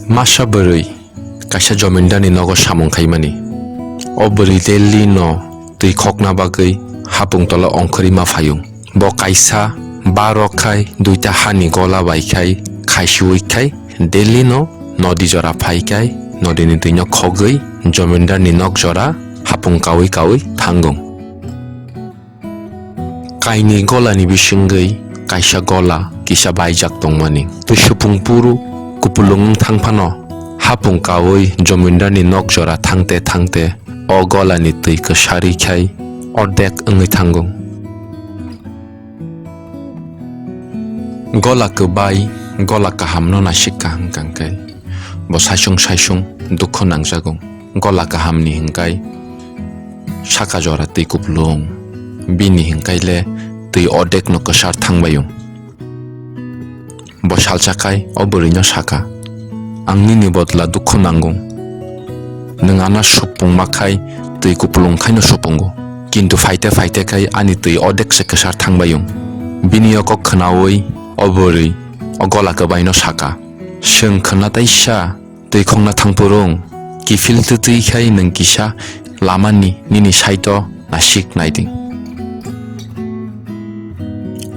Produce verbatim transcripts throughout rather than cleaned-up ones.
Masa bwrwi kaisa jomindarni nogo samung khaimani. O bwrwi daily no twi khokna bagwi hapung tola ongkhorwi ma phaiung. Bo kaisa ba rok khai duita hani gola bai khai khaisiwi khai daily no nodi jora phai khai nodini twino khogwi jomindarni nok jora hapung kawi kawi thango. Kainwi golani bisingwi kaisa gola kisa baijak tongmani. Twi supung puru kupulung wng thang phano hapung kawi jomindarni nok jora thangte thangte o golani twi kwsarwi khai ordek wngwi thango. Gola kwbai gola kahamno naisik kaham kangkhe bo saisung saisung dukhu nangjago. Gola kahamni hwnkhe saka jora twi kupulung, bini hwnkhe le twi ordekno kwsar thangbaio. Bo salsa khai o bwrwino saka, "Ang nini bodla dukhu nango. Nwng ano supungma khai twi kupulung khaino supungo, kintu phaite phaite khai ani twi ordek se kwsar thangbaio." Bini o kok khwnaui o bwrwi o gola kwbaino saka, "Chwng khwna taisa twi khokna thangphuru wng, kiphil twtwi khai nwng kisa lamani nini side-o naisik naidi."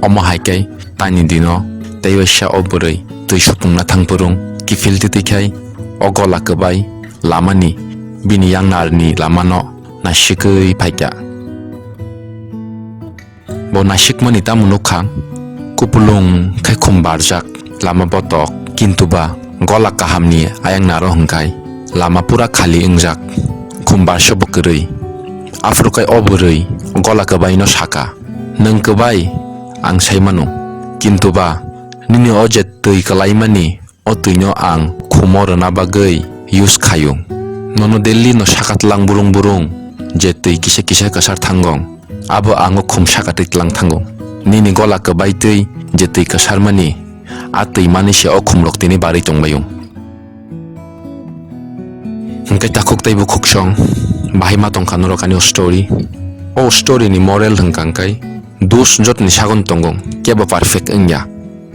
Omo hai khe tani dino tei waisa o bwrwi twi supungna thangphuru wng, kiphil twtwi khai o gola kwbai lamani bini yang narni lamano naisigwi phaikha. Bo naisikmani tamo nukha, kupulung khai khum barjak, lama botok, kintu ba gola kahamni ayang naro hwnkhe lama pura khali wngjak, khum barsa bo kwrwi. Aphuru khai o bwrwi gola kwbaino saka, "Nwng kwbai, ang sai mano, kintu ba nini o je twi kwlaimani, o twino ang khumo rwna bagwi use khaio. Nono daily no saka tlang burung burung je twi kisa kisa kwsar thango, abo ang o khum saka twi tlang thango. Nini gola kwbai twi je twi kwsarmani, a twi mani se o khum rok tini barwi tongbaio." Hwnkhe takhuk tei bukhuk song bahai ma tongkha norok ani o story. O story ni moral hwnkha hwnkhe, dus jotoni sagon tongo, kebo perfect wngya.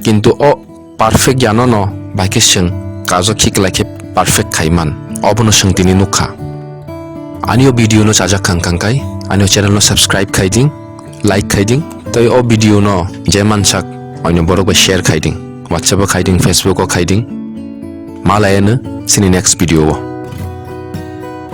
Kintu o perfect yano no bai khe chwng kajo khiklai khe perfect khai man, obono chwng tini nukha. Ani o video no chajak kha hwnkha hwnkhe ani o channel no subscribe khai ding, like khai ding, tei o video no je mansak oino borok bai share khai ding, WhatsApp o khai ding, Facebook o khai ding. Malai ano chini next video o.